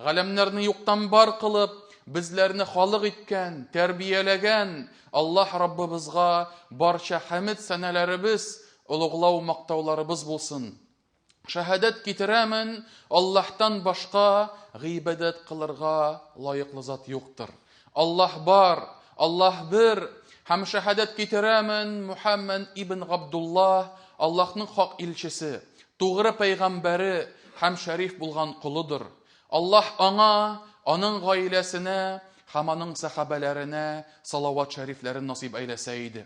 Галәмнәрне юктан бар кылып, безләрне халык иткән, тәрбияләгән Аллаһ Раббыбызга барча хәмед сәнәләребез, олуглау мактауларыбыз булсын. Шәһадәт китерәмен, Аллаһтан башка гыйбадәт кылырга лаеклы зат юктыр. Аллаһ бар, Аллаһ бер, һәм шәһадәт китерәмен, Мухәммәд ибн Габдуллаһ, Аллаһның хак илчесе, тугры пәйгамбәре һәм шәриф булган колыдыр. Аллаһ аңа, аның гаиләсенә һәм аның сәхабәләренә салават шәрифләрен насыйп әйләсә иде.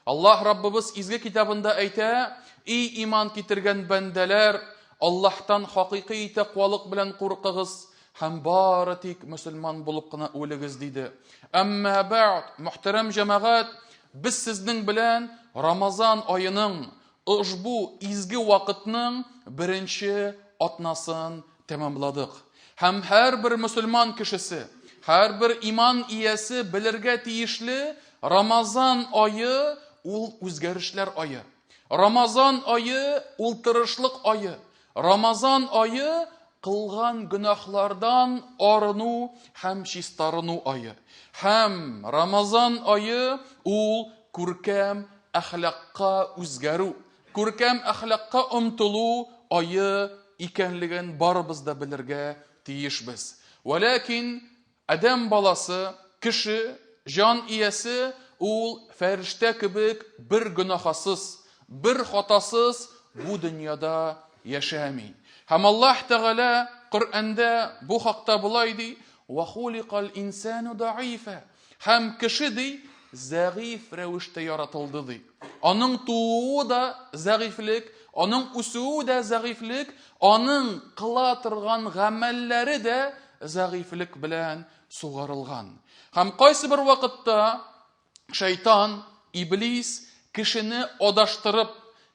Аллаһ Раббыбыз изге китабында әйтә, И иман китергән бәндәләр, Аллаһтан хакыйкый тәкъвалык белән куркыгыз һәм бары тик мөселман булып кына үлегез, диде. Әмма бәгъд, мөхтәрәм җәмәгать, без сезнең белән Рамазан аеның ошбу изге вакытның беренче атнасын тәмамладык. Һәм һәрбер мөселман кешесе, һәрбер иман иясе белергә тиешле, Рамазан ае ул үзгәрешләр ае. Рамазан ае ул тырышлык ае. Рамазан ае кылган гөнаһлардан арыну һәм чистарыну ае. Һәм Рамазан ае ул күркәм әхлакка үзгәрү, күркәм әхлакка омтылу ае икәнлеген барыбыз да белергә тиешбез. Вәләкин адәм баласы, кеше, җан иясе ул фәрештә кебек бер гөнаһасыз, бер хатасыз бу дөньяда яшәми. Һәм Аллаһ Тәгалә Коръәндә бу хакта болай ди: "Ва хуликал инсану даифа". Һәм кеше, ди, зәгыйфь рәвештә яратылды, ди. Аның тууы да зәгыйфьлек, аның үсүе дә зәгыйфьлек, аның кыла торган гамәлләре дә зәгыйфьлек белән сугарылган. Һәм кайсы бер вакытта шайтан, иблис кешене адаштырып,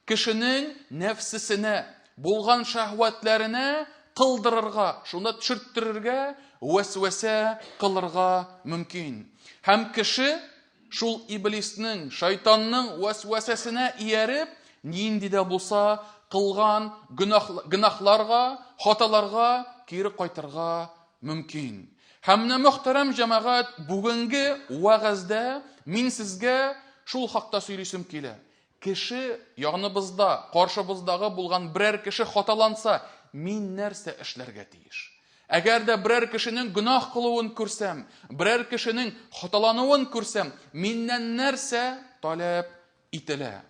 кешенең нәфсесенә, булган шәһвәтләренә кылдырырга, шунда төшерттерергә, вәсвәсә кылырга мөмкин. Һәм кеше шул иблиснең, шайтанның вәсвәсәсенә ияреп, нинди дә булса кылган гөнаһларга, хаталарга кире кайтырга мөмкин. Һәм менә, мөхтәрәм җәмәгать, бүгенге вәгазьдә мин сезгә шул хакта сөйлисем килә. Кеше яныбызда, каршыбыздагы булган берәр кеше хаталанса, мин нәрсә эшләргә тиеш? Әгәр дә берәр кешенең гөнаһ кылуын күрсәм, берәр кешенең хаталануын күрсәм, миннән нәрсә таләп ителә?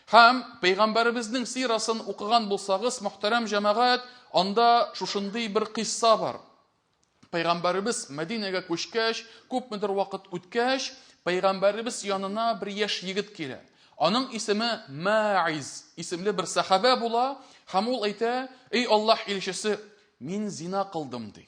Һәм пәйгамбәребезнең сирасын укыган булсагыз, мөхтәрәм җәмәгать, анда шушындый бер кыйсса бар. Пәйгамбәребез Мәдинәгә күчкәч, күпмедер вакыт үткәч, пәйгамбәребез янына бер яшь егет килә. Аның исеме Маиз исемле бер сәхабә була һәм ул әйтә: "Эй Аллаһ илчесе, мин зина кылдым", ди.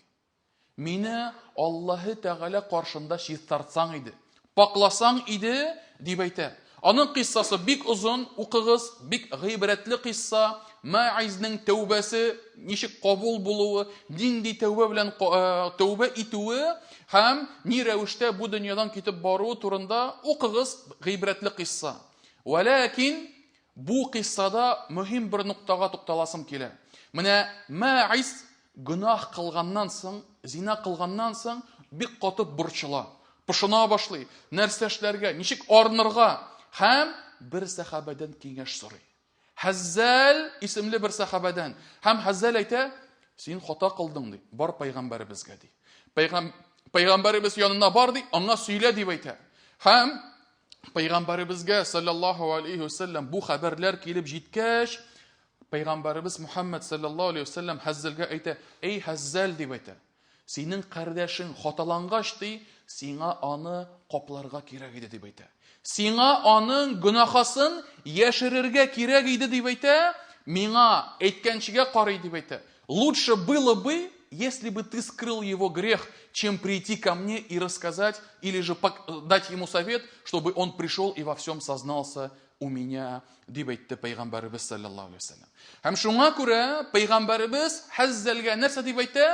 Мине Аллаһы Тәгалә каршында чистартсаң иде. Пакъласаң иде, дип әйтә. Аның кыйссасы бик озын, укыгыз, бик гыйбрәтле кыйсса. Мәгыйзнең тәүбәсе ничек кабул булуы, нинди тәүбә белән тәүбә итүе һәм ни рәвештә бу дөньядан китеп баруы турында укыгыз, гыйбрәтле кыйсса. Вәләкин бу кыйссада мөһим бер ноктага тукталасым килә. Менә Мәгыйз Гөнаһ кылганнан соң, зина кылганнан соң бик каты борчыла, пошына башлый, нәрсә эшләргә, ничек арынырга һәм бер сәхабәдән киңәш сорый. Хәззәл исемле бер сәхабәдән. Һәм Хәззәл әйтә, син хата кылдың ди, бар пәйгамбәребезгә ди. Пәйгам, пәйгамбәребез янына бар ди, аңа сөйлә дип әйтә. Һәм пәйгамбәребезгә саллаллаһу алейхи вәсәлләм бу хәбәрләр килеп җиткәч, Пәйгамбәребез Мухәммәд салләллаһу алейһи ва сәлләм Һәззәлгә әйтә, Әй Һәззәл, дип әйтә, синең кардәшең хаталангач, ди, сиңа аны капларга кирәк иде, дип әйтә. Сиңа аның гөнаһасын яшерергә кирәк иде, дип әйтә, миңа әйткәнчегә карый, дип әйтә. Лучше было бы, если бы ты скрыл его грех, чем прийти ко мне и рассказать, или же дать ему совет, чтобы он пришел и во всем сознался у меня, дип әйтте пәйгамбәребез саллаллаһу алейһи вәсәлләм. Һәм шуңа күрә пәйгамбәребез Хәззәлгә нәрсә дип әйтә?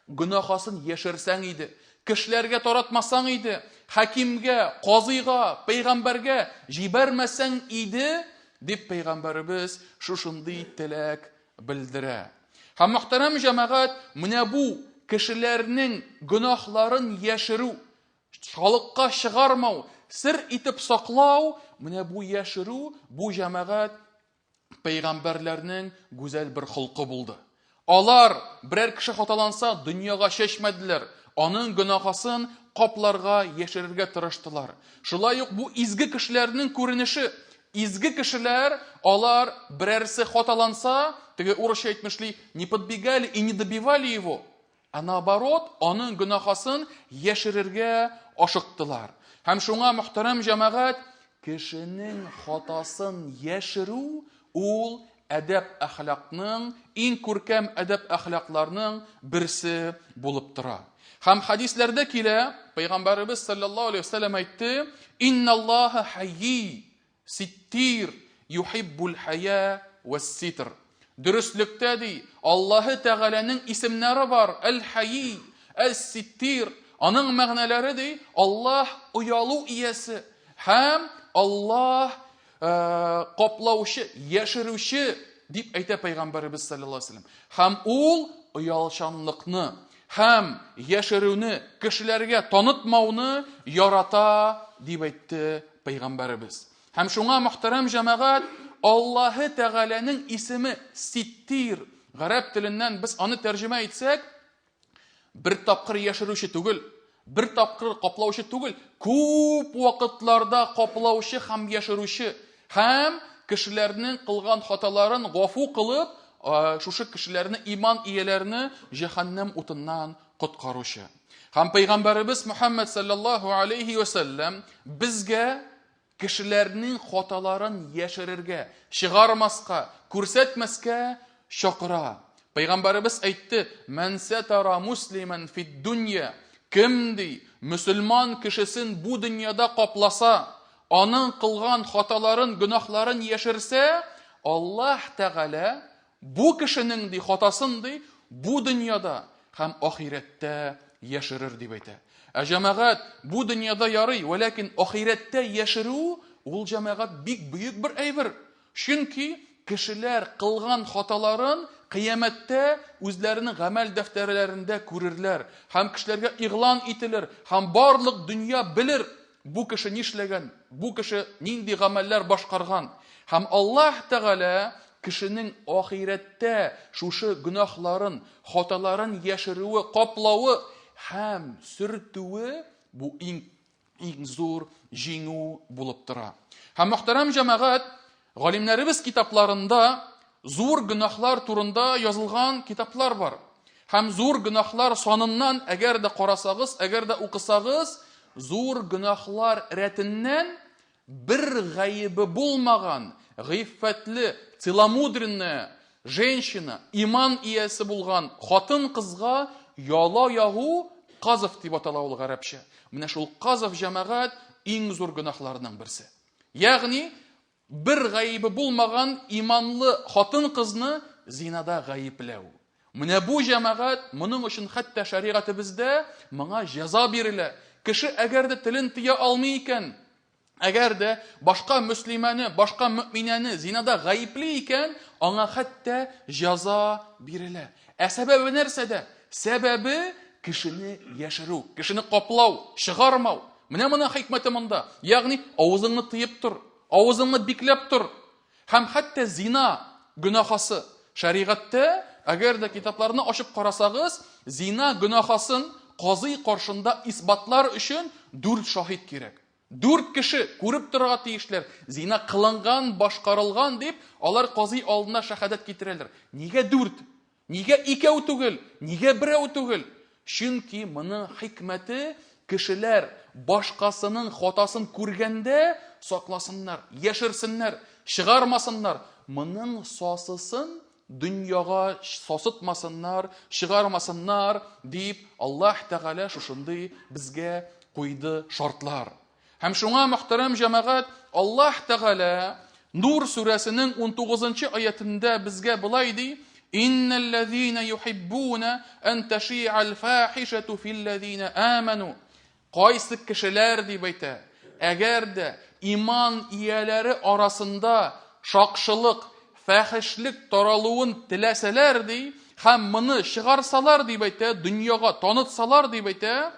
Гөнаһасын яшерсәң иде, кешеләргә таратмасаң иде, хакимгә, казыйга, пәйгамбәргә җибәрмәсәң иде, дип пәйгамбәребез шушындый теләк белдерә. Һәм мөхтәрәм җәмәгать, менә бу кешеләрнең гөнаһларын яшерү, халыкка чыгармау, сер итеп саклау, менә бу яшерү, бу җәмәгать пәйгамбәрләрнең гүзәл бер холкы булды. Алар берәр кеше хаталанса, дөньяга чәчмәделәр, аның гөнаһасын капларга, яшерергә тырыштылар. Шулай ук бу изге кешеләрнең күренеше. Изге кешеләр, алар берәрсе хаталанса, теге урысча әйтмешли, не подбегали и не добивали его, ә наоборот, аның гөнаһасын яшерергә ашыктылар. Һәм шуңа, мөхтәрәм җәмәгать, кешенең хатасын яшерү ул әдәп-әхлакның, иң күркәм әдәп-әхлакларның берсе булып тора. Һәм хәдисләрдә килә, Пәйгамбәребез саллаллаһу алейһи вәсәлләм әйтте, «Инналлаһа хайи ситтир юхиббул хая вәсситр». Дөреслектә ди, Аллаһы Тәгаләнең исемнәре бар, Әл-Хайи, Әс-Ситтир. Аның мәгънәләре ди, Аллаһ оялу иясе һәм Аллаһ каплаучы, яшерүче дип әйтә пәйгамбәребез саллаллаһу алейһи вәсәлләм. Һәм ул оялчанлыкны һәм яшерүне, кешеләргә танытмауны ярата дип әйтте пәйгамбәребез. Һәм шуңа мөхтәрәм җәмәгать, Аллаһы Тәгаләнең исеме Ситтир, гарәп теленнән без аны тәрҗемә итсәк, бер тапкыр яшерүче түгел, бер тапкыр каплаучы түгел, күп вакытларда каплаучы һәм яшерүче һәм кешеләрнең кылган хаталарын гафу кылып, шушы кешеләрне, иман ияләрне җәһәннәм утыннан коткаручы. Һәм пәйгамбәребез Мөхәммәд саллаллаһу алейхи ва сәлләм безгә кешеләрнең хаталарын яшерергә, чыгармаска, күрсәтмәскә чакыра. Пәйгамбәребез әйтте, «Мән сәтара муслиман фид дөнья» Кем ди, мөселман кешесен бу дөньяда капласа, аның кылган хаталарын, гөнаһларын яшерсә, Аллаһ Тәгалә Бу кешенең, ди, хатасын, ди, бу дөньяда һәм ахирәттә яшерер, дип әйтә. Ә җәмәгать, бу дөньяда ярый, вәләкин ахирәттә яшерү, ул җәмәгать бик бөек бер әйбер. Чөнки кешеләр кылган хаталарын кыямәттә үзләренең гамәл дәфтәрләрендә күрерләр һәм кешеләргә игълан ителер һәм барлык дөнья белер, Бу кеше нишләгән? Бу кеше нинди гамәлләр башкарган? Һәм Аллаһ Тәгалә кешенең ахирәттә шушы гөнаһларын, хаталарын яшерүе, каплавы һәм сөртүе бу иң иң зур җиңү булып тора. Һәм мөхтәрәм җәмәгать, Галимнәребез китапларында зур гөнаһлар турында язылган китаплар бар. Һәм зур гөнаһлар саныннан әгәр дә карасагыз, әгәр дә укысагыз, зур гөнаһлар рәтеннән бер гаебе булмаган, гыйффәтле, целомудренная женщина, иман иясе булган хатын-кызга яла ягу казов дип атала ул гарәпчә. Менә шул казов җәмәгать иң зур гөнаһларның берсе. Ягъни, бер гаебе булмаган иманлы хатын-кызны зинада гаепләү. Менә бу җәмәгать, моның өчен хәтта шәригатебездә моңа җәза бирелә. Кеше әгәр дә телен тыя алмый икән, әгәр дә башка мөслимәне, башка мөэминәне зинада гаепли икән, аңа хәтта җәза бирелә. Ә сәбәбе нәрсәдә? Сәбәбе кешене яшерү, кешене каплау, чыгармау. Менә моның хикмәте монда. Ягъни авызыңны тыеп тор, авызыңны бикләп тор. Һәм хәтта зина гөнаһасы шәригатьтә, әгәр дә китапларны ачып карасагыз, зина гөнаһасын казый каршында исбатлар өчен дүрт шаһит кирәк. Дүрт кеше күреп торырга тиешләр. Зина кылынган, башкарылган дип, алар казый алдына шәһадәт китерәләр. Нигә дүрт? Нигә икәү түгел? Нигә берәү түгел? Чөнки моның хикмәте кешеләр башкасының хатасын күргәндә сакласыннар, яшерсеннәр, чыгармасыннар. Моның сасысын дөньяга сасытмасыннар, чыгармасыннар дип Аллаһ Тәгалә шушындый безгә куйды шартлар. Һәм шуңа, мөхтәрәм җәмәгать, Аллаһ Тәгалә Нур сүрәсенең 19 аятендә безгә болай ди: «Иннәлләзина юхиббуна ан таши'ал фахишату филләзина аману». Кайсы кешеләр дип әйтә, әгәр дә иман ияләре арасында шакшылык, фәхешлек таралуын теләсәләр, ди, Һәм моны чыгарсалар, дип әйтә, дөньяга танытсалар, дип әйтә,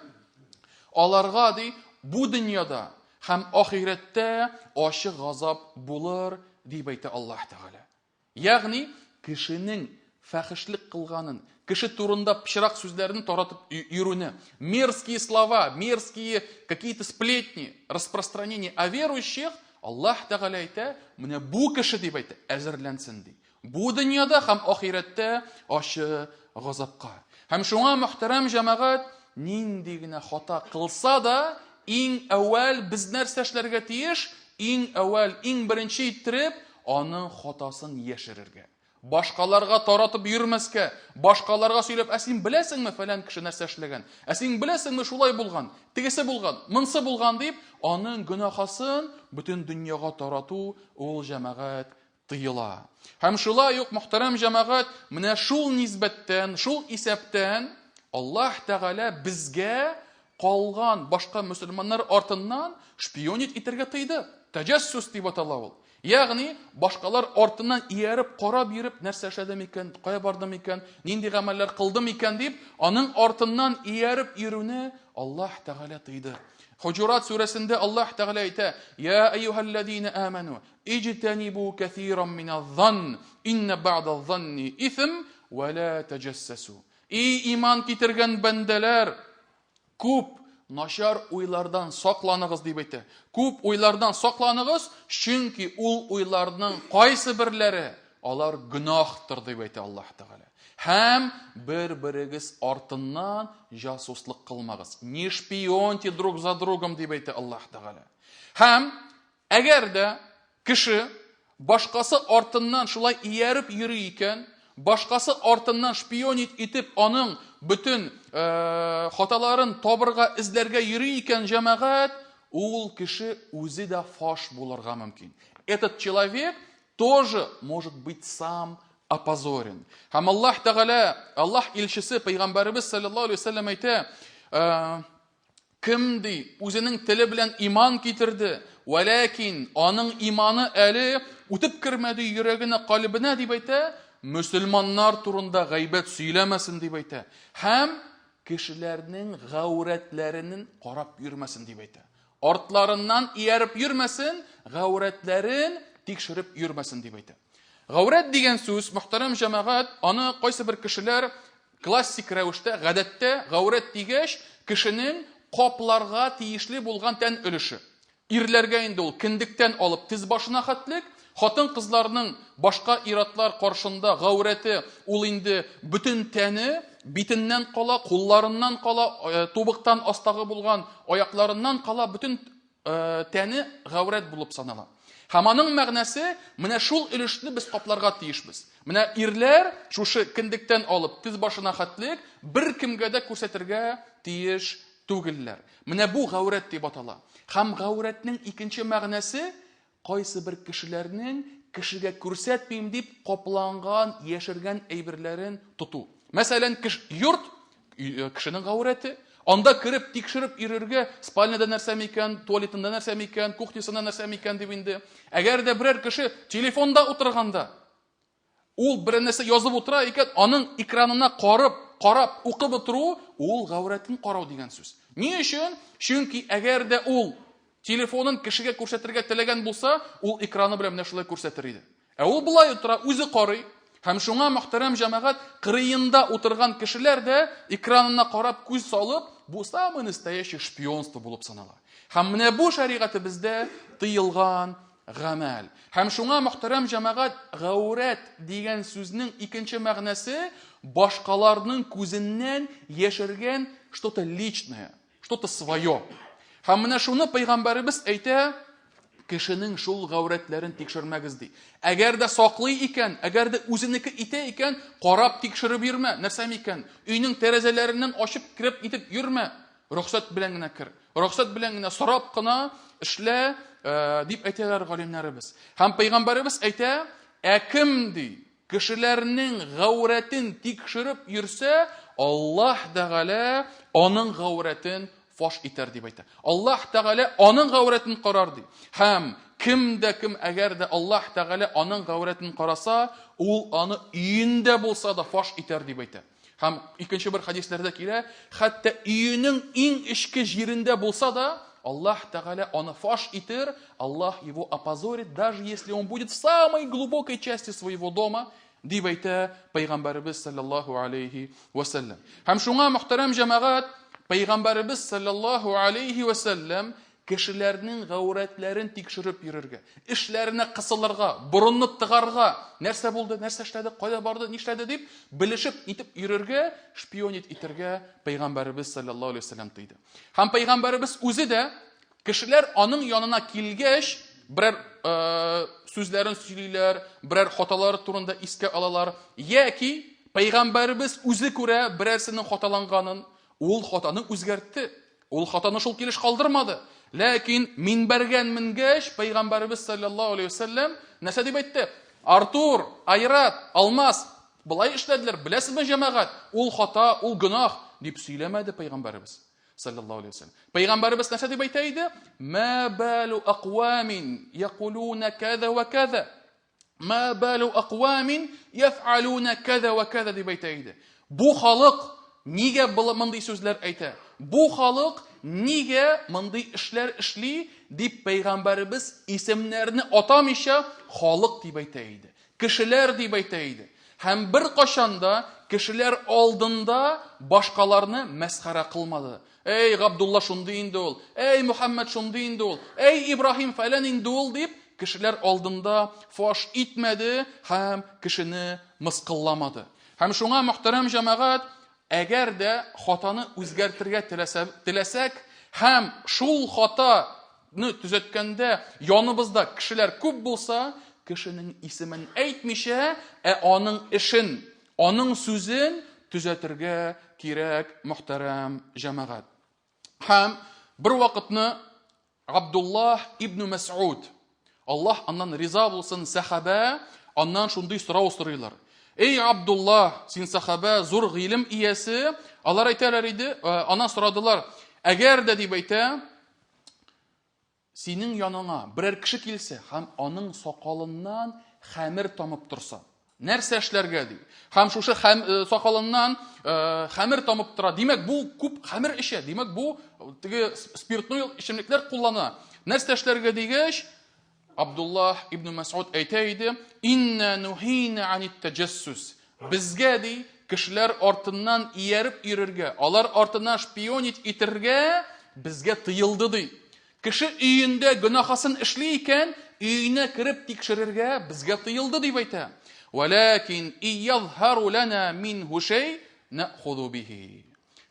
аларга, ди, бу дөньяда һәм ахирәттә ачы газап булыр, дип әйтә Аллаһ Тәгалә. Ягъни, кешенең фәхешлек кылганын, кеше турында пычрак сүзләрне таратып йөрүне, мерзкие слова, мерзкие какие-то сплетни, распространение о верующих, Аллаһ Тәгалә әйтә, менә бу кеше дип әйтә, әзерләнсен ди. Бу дөньяда һәм ахирәттә ачы газапка. Һәм шуңа, мөхтәрәм җәмәгать, нинди генә хата кылса да, иң әүвәл без нәрсә эшләргә тиеш? Иң әүвәл, иң беренче иттереп, аның хатасын яшерергә. Башкаларга таратып йөрмәскә, башкаларга сөйләп, ә син беләсеңме фәлән кеше нәрсә эшләгән? Ә син беләсеңме шулай булган, тегесе булган, монсы булган дип, аның гөнаһасын бөтен дөньяга тарату ул җәмәгать тыела. Һәм шулай ук, мөхтәрәм җәмәгать, менә шул нисбәттән, шул исәптән Аллаһ Тәгалә безгә калган башка мөселманнар артыннан шпионить итәргә тыйды. Тәҗәссүс дип атала ул. Ягъни, башкалар артыннан ияреп, карап йөреп, нәрсә эшләдем икән, кая бардым икән, нинди гамәлләр кылдым икән дип, аның артыннан ияреп йөрүне Аллаһ Тәгалә тыйды. Хуҗурат сүрәсендә Аллаһ Тәгалә әйтә: "Я әйюһәлләзина аману, иҗтанибу кәсиран миназ-занн, инна бa'даз-занни исм, ва ла таҗассасу." И иман китергән бәндәләр, күп начар уйлардан сакланыгыз, дип әйтә. Күп уйлардан сакланыгыз, чөнки ул уйларның кайсы берләре алар гөнаһтыр, дип әйтә Аллаһ Тәгалә. Һәм бер-берегез артыннан җасуслык кылмагыз. Не шпионьте друг за другом, дип әйтә Аллаһ Тәгалә. Һәм Әгәр дә кеше башкасы артыннан шулай ияреп йөри икән, башкасы артыннан шпионить итеп аның бөтен хаталарын табырга, эзләргә йөри икән, җәмәгать, ул кеше үзе дә фаш булырга мөмкин. Этот человек тоже может быть сам опозорен. Һәм Аллаһ Тәгалә, Аллаһ илчесе, пәйгамбәребез саллаллаһу алейһи вәсәлләм әйтә, Кем, ди, үзенең теле белән иман китерде, вәләкин аның иманы әле үтеп кермәде йөрәгенә, калебенә, дип әйтә, мөселманнар турында гайбәт сөйләмәсен, дип әйтә. Һәм кешеләрнең гаурәтләренен карап йөрмәсен, дип әйтә. Артларыннан ияреп йөрмәсен, гаурәтләрен тикшереп йөрмәсен, дип әйтә. Гаурәт дигән сүз, мөхтәрәм җәмәгать, аны кайсы бер кешеләр Классик рәвештә, гадәттә, гаурәт дигәч, кешенең капларга тиешле булган тән өлеше. Ирләргә инде ул кендектән алып тез башына хәтлек, хатын-кызларның башка ир-атлар каршында гаурәте ул инде бөтен тәне, битеннән кала, кулларыннан кала, тубыктан астагы булган аякларыннан кала бөтен тәне гаурәт булып санала. Һәм аның мәгънәсе, менә шул өлешне без капларга тиешбез. Менә ирләр шушы кендектән алып тез башына хәтлек беркемгә дә күрсәтергә тиеш түгелләр. Менә бу гаурәт дип атала. Һәм гаурәтнең икенче мәгънәсе кайсы бер кешеләрнең кешегә күрсәтмим дип капланган, яшергән әйберләрен тоту. Мәсәлән, кеш, йорт э, кешенең гаурәте. Анда кереп тикшереп йөрергә, спальняда нәрсә микән, туалетында нәрсә микән, кухнясында нәрсә микән дип инде. Әгәр дә берәр кеше телефонда утырганда, ул берәр нәрсә язып утыра икән, аның экранына карап, карап, укып утыру, ул гаурәтен карау дигән сүз. Ни өчен? Чөнки әгәр дә ул телефонын кешегә күрсәтергә теләгән булса, ул экраны белән менә шулай күрсәтер иде. Ә ул болай утыра, үзе карый. Һәм шуңа, мөхтәрәм җәмәгать, кырыенда утырган кешеләр дә экранына карап күз салып, бу самый настоящий шпионство булып санала. Һәм менә бу шәригатебездә тыелган гамәл. Һәм шуңа, мөхтәрәм җәмәгать, гаурәт дигән сүзнең икенче мәгънәсе башкаларның күзеннән яшергән что-то личное, Что-то свое. Һәм менә шуны пәйгамбәребез әйтә, кешенең шул гаурәтләрен тикшермәгез ди. Әгәр дә саклый икән, әгәр дә үзенеке итә икән, карап тикшереп йөрмә, нәрсә микән? Өйнең тәрәзәләреннән ачып кереп итеп йөрмә. Рөхсәт белән генә кер. Рөхсәт белән генә сорап кына эшлә, э, дип әйтәләр галимнәребез. Һәм пәйгамбәребез әйтә, ә кем ди, Кешеләрнең гаурәтен тикшереп йөрсә, Аллаһ Тәгалә аның гаурәтен фаш итәр дип әйтә. Аллаһ Тәгалә аның гаурәтен карар ди. Һәм кем дә кем әгәр дә Аллаһ Тәгалә аның гаурәтен караса, Ул аны өендә булса да фаш итәр дип әйтә. Һәм икенче бер хәдисләрдә килә, хәтта өенең иң эчке җирендә булса да, Аллаһ Тәгалә аны фаш итер, Аллаһ его опозорит, даже если он будет в самой глубокой части своего дома, дип әйтә Пәйгамбәребез саллаллаһу алейхи вәсәлләм. Һәм шуңа, мөхтәрәм җәмәгать, Пәйгамбәребез саллаллаһу алейхи вәсәлләм кешеләрнең гаурәтләрен тикшереп йөрергә, эшләренә кысылырга, борынны тыгарга, нәрсә булды, нәрсә эшләде, кайда барды, нишләде дип белешеп итеп йөрергә, шпионить итәргә Пәйгамбәребез саллаллаһу алейһи вәсәлләм тыйды. Һәм Пәйгамбәребез үзе дә кешеләр аның янына килгәч, берәр э, сүзләрен сөйлиләр, берәр хаталары турында искә алалар, яки Пәйгамбәребез үзе күрә берәрсенең хаталанганын, ул хатаны үзгәртте. Ул хатаны шул килеш калдырмады. Ләкин минбәргән менгәч, Пәйгамбәребез саллаллаһу алейһи вәсәлләм нәрсә дип әйтте? Артур, Айрат, Алмаз болай эшләделәр, беләсезме, җәмәгать? Ул хата, ул гөнаһ дип сөйләмәде Пәйгамбәребез саллаллаһу алейһи вәсәлләм. Пәйгамбәребез нәрсә дип әйтә иде? Ма балу аквамин якулуна каза ва каза. Ма балу аквамин яфалуна каза ва каза дип әйтә иде. Бу халык нигә мондый сүзләр әйтә? Бу халык нигә мондый эшләр эшли дип пәйгамбәребез исемнәрне атамыйча халык дип әйтә иде. Кешеләр дип әйтә иде. Һәм бер кашан да кешеләр алдында башкаларны мәсхәрә кылмады. Әй, Габдулла шундый инде ул, әй, Мөхәммәд шундый инде ул, әй, Ибраһим фәлән инде ул дип, кешеләр алдында фаш итмәде һәм кешене мыскылламады. Һәм шуңа, мөхтәрәм җәмәгать, әгәр дә хатаны үзгәртергә теләсә, теләсәк һәм шул хатаны төзәткәндә яныбызда кешеләр күп булса, кешенең исемен әйтмичә, ә аның эшен Аның сүзен төзәтергә кирәк, мөхтәрәм җәмәгать. Һәм бер вакытны Абдуллаһ ибн Мәс'уд, Аллаһ аннан риза булсын, сәхабә, аннан шундый сорау сорыйлар. Эй Абдуллаһ, син сәхабә, зур гыйлем иясе, алар әйтәләр иде, э, аннан сорадылар, әгәр дә дип әйтә, Синең яныңа берәр кеше килсә һәм аның сакалыннан хәмер тамып торса, нәрсә эшләргә ди? Һәм шушы хәм, э, сакалыннан э, хәмер тамып тора. Димәк, бу күп хәмер эчә. Димәк, бу теге спиртной эчемлекләр куллана. Нәрсә эшләргә дигәч, Абдуллаһ ибн Мәс'уд әйтә иде: "Инна нухина анит таҗассус". Безгә ди, кешеләр артыннан ияреп йөрергә, алар артыннан шпионить итергә безгә тыелды ди. Кеше өендә гөнаһасын эшли икән, өенә кереп тикшерергә безгә тыелды дип әйтә. Вәләкин иязһару лана минһу шәй нәхуду бихи.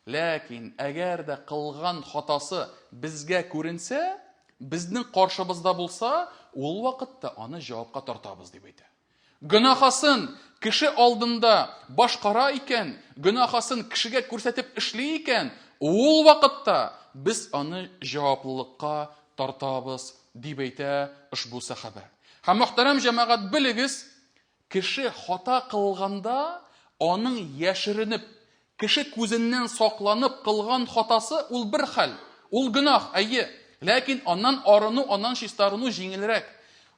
Ләкин әгәр дә кылган хатасы безгә күренсә, безнең каршыбызда булса, ул вакытта аны җавапка тартабыз дип әйтә. Гөнаһасын кеше алдында башкара икән, гөнаһасын кешегә күрсәтеп эшли икән, ул вакытта без аны җаваплылыкка тартабыз, дип әйтә ошбу сәхабә. Һәм мөхтәрәм җәмәгать белегез, кеше хата кылганда аның яшеренеп Кеше күзеннән сакланып кылган хатасы ул бер хәл, ул гөнаһ, әйе. Ләкин аннан арыну, аннан чистарыну җиңелрәк.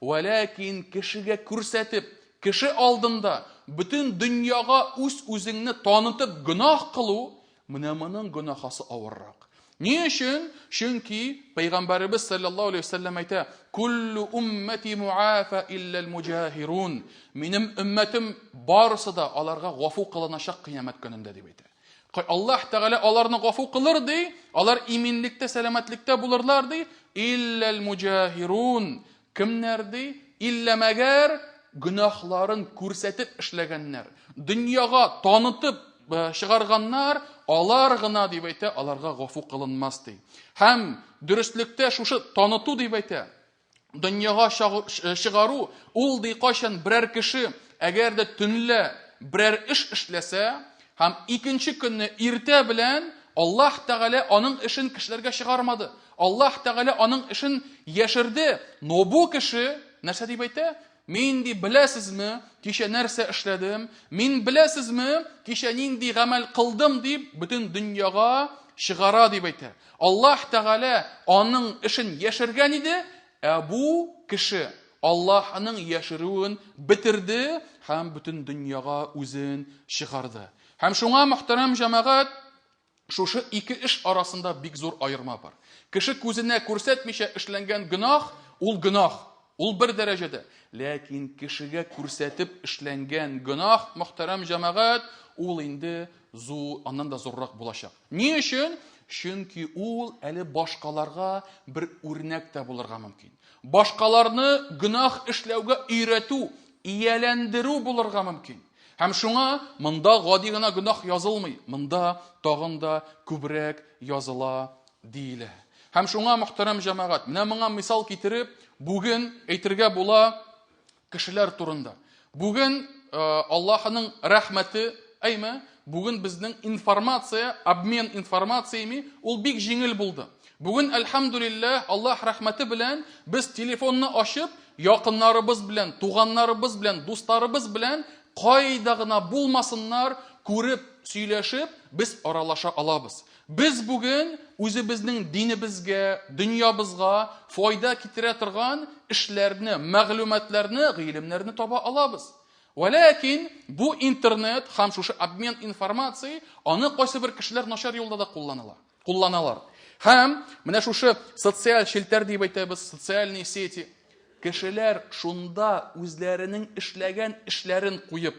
Вәләкин кешегә күрсәтеп, кеше алдында бөтен дөньяга үз-үзеңне танытып гөнаһ кылу, менә моның гөнаһасы авыррак. Ни өчен? Чөнки Пәйгамбәребез саллаллаһу алейһи вәсәлләм әйтә, "Куллу уммати муафа илля муҗаһирун". Минем өммәтем барысы да аларга гафу кылыначак кыямәт көнендә дип әйтә. Аллаһ Тәгалә аларны гафу кылыр ди, алар иминлектә, сәламәтлектә булырлар ди, илля муҗаһирун. Кемнәр ди? Иллә мәгәр гөнаһларын күрсәтеп эшләгәннәр, дөньяга танытып э, чыгарганнар, алар гына дип әйтә, аларга гафу кылынмас ди. Һәм дөреслектә шушы таныту дип әйтә, дөньяга э, чыгару, ул ди кайчан берәр кеше, әгәр дә төнлә берәр эш эшләсә, һәм икенче көнне иртә белән Аллаһ Тәгалә аның эшен кешеләргә чыгармады. Аллаһ Тәгалә аның эшен яшерде. Но бу кеше нәрсә дип әйтә? Мин ди, беләсезме, кичә нәрсә эшләдем? Мин беләсезме, кичә нинди гамәл кылдым дип, бөтен дөньяга чыгара дип әйтә. Аллаһ Тәгалә аның эшен яшергән иде, ә бу кеше Аллаһның яшерүен бетерде һәм бөтен дөньяга үзен чыгарды. Һәм шуңа, мөхтәрәм җәмәгать, шушы ике эш арасында бик зур аерма бар. Кеше күзенә күрсәтмичә эшләнгән гөнаһ, ул гөнаһ, ул бер дәрәҗәдә. Ләкин кешегә күрсәтеп эшләнгән гөнаһ, мөхтәрәм җәмәгать, ул инде зур, аннан да зуррак булачак. Ни өчен? Чөнки ул әле башкаларга бер үрнәк тә булырга мөмкин. Башкаларны гөнаһ эшләүгә өйрәтү, ияләндерү булырга мөмкин. Һәм шуңа монда гади генә гөнаһ язылмый, монда тагын да күбрәк языла диелә. Һәм шуңа, мөхтәрәм җәмәгать, менә моңа мисал китереп, бүген әйтергә була кешеләр турында. Бүген э, Аллаһының рәхмәте, әйме, бүген безнең информация, обмен информациями, ул бик җиңел булды. Бүген, әлхәмдүлилләһ, Аллаһ рәхмәте белән без телефонны ачып, якыннарыбыз белән, туганнарыбыз белән, дусларыбыз белән кайда гына булмасыннар, күреп, сөйләшеп, без аралаша алабыз. Без бүген үзебезнең динебезгә, дөньябызга файда китерә торган эшләрне, мәгълүматларны, гыйлемнәрне таба алабыз. Вәләкин бу интернет һәм шушы обмен информацией аны кайсыбер кешеләр начар юлда да кулланалар. Кулланалар. Һәм менә шушы социаль челтәр дип әйтәбез, социальные сети. Кешеләр шунда үзләренең эшләгән эшләрен куеп,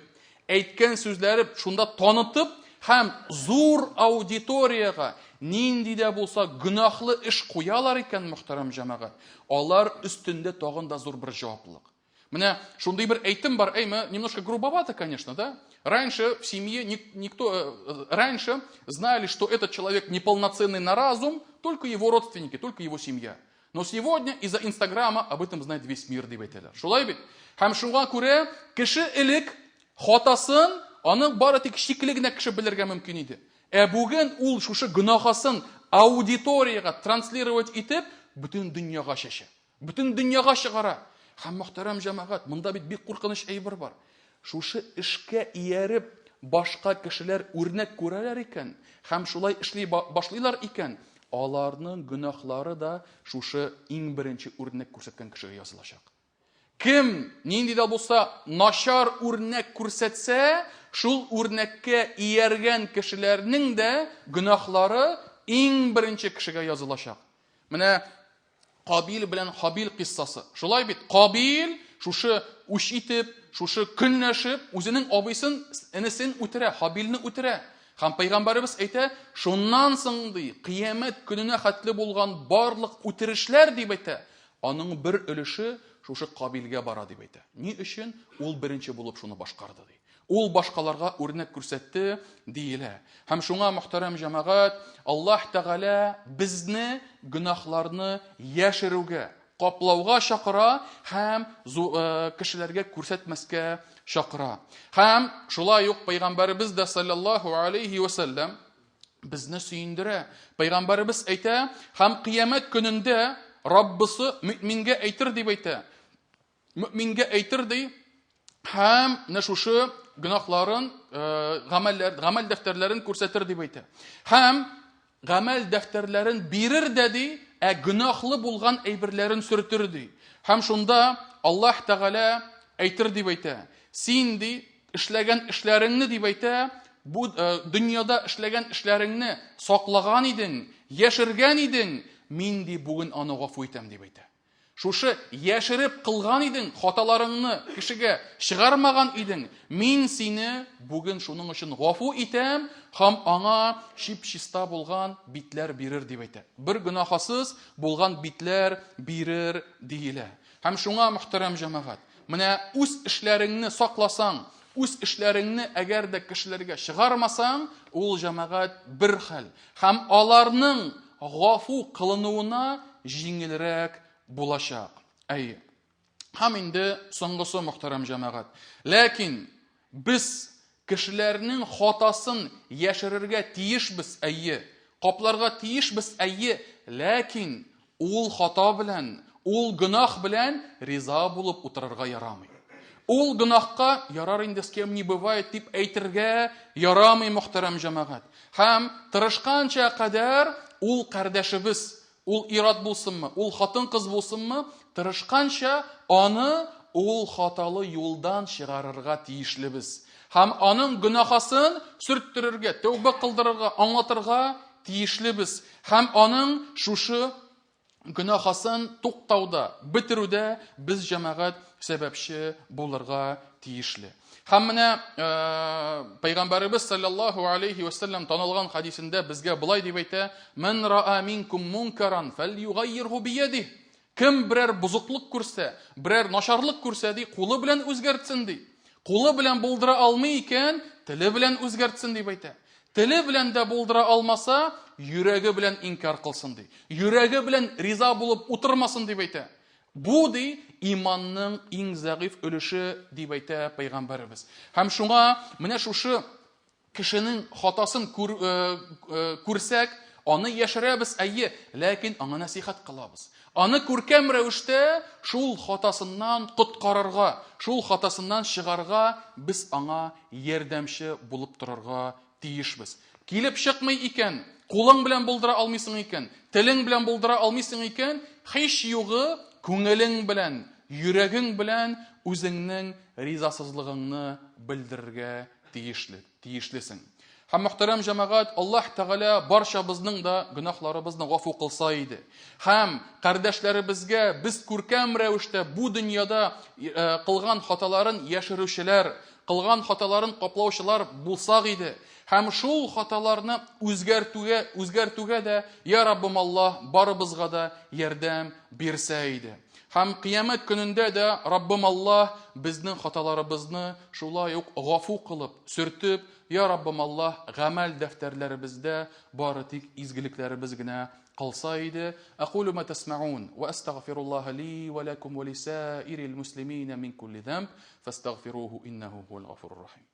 әйткән сүзләре шунда танытып һәм зур аудиториягә нинди дә булса гөнаһлы эш куялар икән, мөхтәрәм җәмәгать, алар өстендә тагын да зур бер җаваплылык. Менә шундый бер әйтем бар, әйме, немножко грубовато, конечно, да? Раньше в семье никто, э, раньше знали, что этот человек неполноценный на разум, только его родственники, только его семья. Но сегодня из-за Инстаграма об этом знает весь мир, дип әйтәләр. Шулай бит? Һәм шуңа күрә кеше элек хатасын аны бары тик шикле генә кеше белергә мөмкин иде. Ә бүген ул шушы гөнаһасын аудиториягә транслировать итеп, бөтен дөньяга чәчә. Бөтен дөньяга чыгара. Һәм мөхтәрәм җәмәгать, монда бит бик куркыныч әйбер бар. Шушы эшкә ияреп, башка кешеләр үрнәк күрәләр икән һәм шулай эшли башлыйлар икән, аларның гөнаһлары да шушы иң беренче үрнәк күрсәткән кешегә язылачак. Кем нинди дә булса начар үрнәк күрсәтсә, шул үрнәккә ияргән кешеләрнең дә гөнаһлары иң беренче кешегә язылачак. Менә Кабил белән Хабил кыйссасы. Шулай бит, Кабил шушы үч итеп, шушы көнләшеп, үзенең абыйсын, энесен үтерә, Хабилне үтерә. Һәм пәйгамбәребез әйтә, шуннан соң ди, кыямәт көненә хәтле булган барлык үтерешләр дип әйтә, аның бер өлеше шушы Кабилгә бара дип әйтә. Ни өчен? Ул беренче булып шуны башкарды ди. Ул башкаларга үрнәк күрсәтте, диелә. Һәм шуңа, мөхтәрәм җәмәгать, Аллаһ Тәгалә безне гөнаһларны яшерүгә, каплауга чакыра һәм э, кешеләргә күрсәтмәскә чакыра. Һәм шулай ук пәйгамбәребез дә саллаллаһу алейхи ва сәлләм безне сөендерә. Пәйгамбәребез әйтә, һәм кыямәт көнендә Раббысы мөмингә әйтер дип әйтә. Мөмингә әйтер ди, һәм менә шушы гөнаһларын, э, гамәлләр, гамәл дәфтәрләрен күрсәтер дип әйтә. Һәм гамәл дәфтәрләрен бирер дә ди, ә гөнаһлы булган әйберләрен сөртер ди. Һәм шунда Аллаһ Тәгалә әйтер дип әйтә. Син ди, эшләгән эшләреңне дип әйтә, бу э, дөньяда эшләгән эшләреңне саклаган идең, яшергән идең, мин ди бүген аны гафу итәм дип әйтә. Шушы яшереп кылган идең, хаталарыңны кешегә чыгармаган идең, мин сине бүген шуның өчен гафу итәм һәм аңа чип-чиста булган битләр бирер дип әйтә. Бер гөнаһасыз булган битләр бирер диелә. Һәм шуңа, мөхтәрәм җәмәгать, менә үз эшләреңне сакласаң, үз эшләреңне әгәр дә кешеләргә чыгармасаң, ул җәмәгать бер хәл. Һәм аларның гафу кылынуына җиңелрәк булачак. Әйе. Һәм инде соңгысы, мөхтәрәм җәмәгать. Ләкин без кешеләрнең хатасын яшерергә тиешбез, әйе. Капларга тиешбез, әйе. Ләкин Ул хата белән, ул гөнаһ белән риза булып утырырга ярамый. Ул гөнаһка ярар инде с кем не бывает дип әйтергә ярамый, мөхтәрәм җәмәгать. Һәм тырышканча кадәр ул кардәшебез, ул ир-ат булсынмы, ул хатын-кыз булсынмы, тырышканча аны ул хаталы юлдан чыгарырга тиешлебез. Һәм аның гөнаһасын сөрттерергә, тәүбә кылдырырга, аңлатырга тиешлебез. Һәм аның шушы гөнаһасын туктауда, бетерүдә без җәмәгать сәбәпче булырга тиешле. Һәм менә э, Пәйгамбәребез саллаллаһу алейхи ва саллям танылган хадисендә безгә болай дип әйтә: "Ман раа минкум мункаран фальюгайирху биядих". Кем берәр бозыклык күрсә, берәр начарлык күрсә ди, кулы белән үзгәртсен ди. Кулы белән булдыра алмый икән, теле белән үзгәртсен дип әйтә. Теле белән дә булдыра алмаса, йөрәге белән инкар кылсын ди. Йөрәге белән риза булып утырмасын дип әйтә. Бу ди иманның иң зәгыйфь өлеше дип әйтә пәйгамбәребез. Һәм шуңа менә шушы кешенең хатасын күр, э, э, күрсәк, аны яшерәбез, әйе, ләкин аңа нәсихәт кылабыз. Аны күркәм рәвештә шул хатасыннан коткарырга, шул хатасыннан чыгарга без аңа ярдәмче булып торырга тиешбез. Килеп чыкмый икән, кулың белән булдыра алмыйсың икән, телең белән булдыра алмыйсың икән, һич югы күңелең белән, йөрәгең белән үзеңнең ризасызлыгыңны белдерергә тиешле, тиешлесең. Һәм мөхтәрәм җәмәгать, Аллаһ Тәгалә барчабызның да гөнаһларыбызны гафу кылса иде. Һәм кардәшләребезгә без күркәм рәвештә бу дөньяда э, кылган хаталарын яшерүчеләр, кылган хаталарын каплаучылар булсак иде. Һәм шул хаталарны үзгәртүгә, үзгәртүгә дә, я Раббым Аллаһ, барыбызга да ярдәм бирсә иде. Һәм кыямәт көнендә дә Раббым Аллаһ безнең хаталарыбызны шулай ук гафу кылып, сөртеп, я Раббым Аллаһ, гамәл дәфтәрләребездә бары тик изгелекләребез генә калса иде. Акулу ма тасмаун ва астагфируллаһа ли ва лакум ва лисаирил муслимина мин кулли замб фастагфируһу иннаху хуал гафурур рахим.